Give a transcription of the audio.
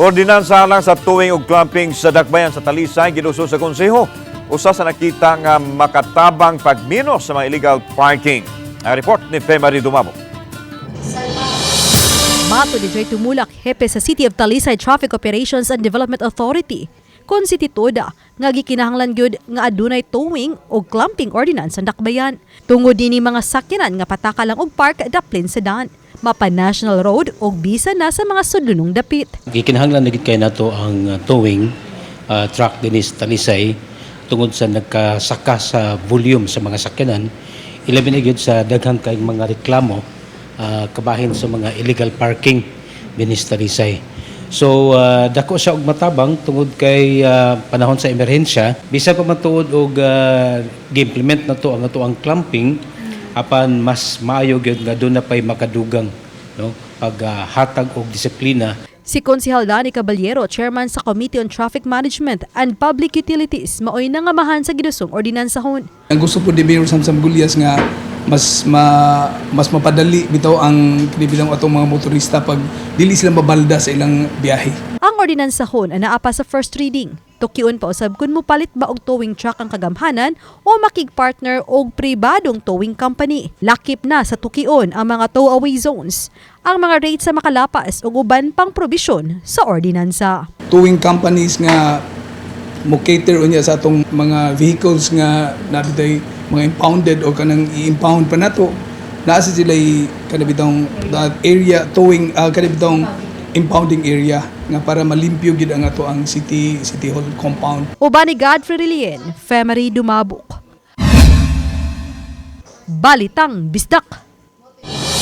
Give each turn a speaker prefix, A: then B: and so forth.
A: Ordinansa lang sa towing ug clamping sa dakbayan sa Talisay giduso sa konseho. Usa sa nakita nga makatabang pagminos sa mga illegal parking. Ang report ni Femary Dumabo.
B: Mato ni Joy Tumulak, hepe sa City of Talisay Traffic Operations and Development Authority. Kon si Titoda, nga gikinahanglan gyud nga adunay towing o clamping ordinance ang dakbayan. Tungod dinhi mga sakyanan nga pataka lang og park daplin sa daan, mapa national road o bisa na sa mga sudlonong dapit.
C: Gikinahanglan na gid kay nato ang towing truck dinhi sa Talisay tungod sa nagkasaka sa volume sa mga sakyanan, ilabi na gyud sa daghan kay mga reklamo kabahin sa mga illegal parking dinhi sa Talisay. So dako siya og matabang tungod kay panahon sa emerhensya, bisan pa man tuod og gi-implement na to ang ato ang clamping, apan mas maayo gyud nga duna pay makadugang, no, pag hatag og disiplina.
B: Si Konsehal Danny Caballero, chairman sa Committee on Traffic Management and Public Utilities, maoy nangamahan sa gidusong ordinansahon.
D: Ang gusto po ni Mayor Samsam Gullas nga mas mapadali bitaw ang kini atong mga motorista pag dili sila mabalda sa ilang biyahe.
B: Ang ordinansahon ang naa pa sa first reading. Tukion pa usab kung mupalit ba og towing truck ang kagamhanan o makig-partner og pribadong towing company. Lakip na sa tukion ang mga tow-away zones, ang mga rates sa makalapas ug uban pang probisyon sa ordinansa.
D: Towing companies nga mo cater unya sa atong mga vehicles nga nabitay mga impounded o kanang i-impound pa nato, naa sa sila kanabitong that area towing, kanabitong impounding area nga para malimpyo gid ang ato ang city city hall compound.
B: Uban ni Godfrey Relien, Femery Dumabok. Balitang Bisdak.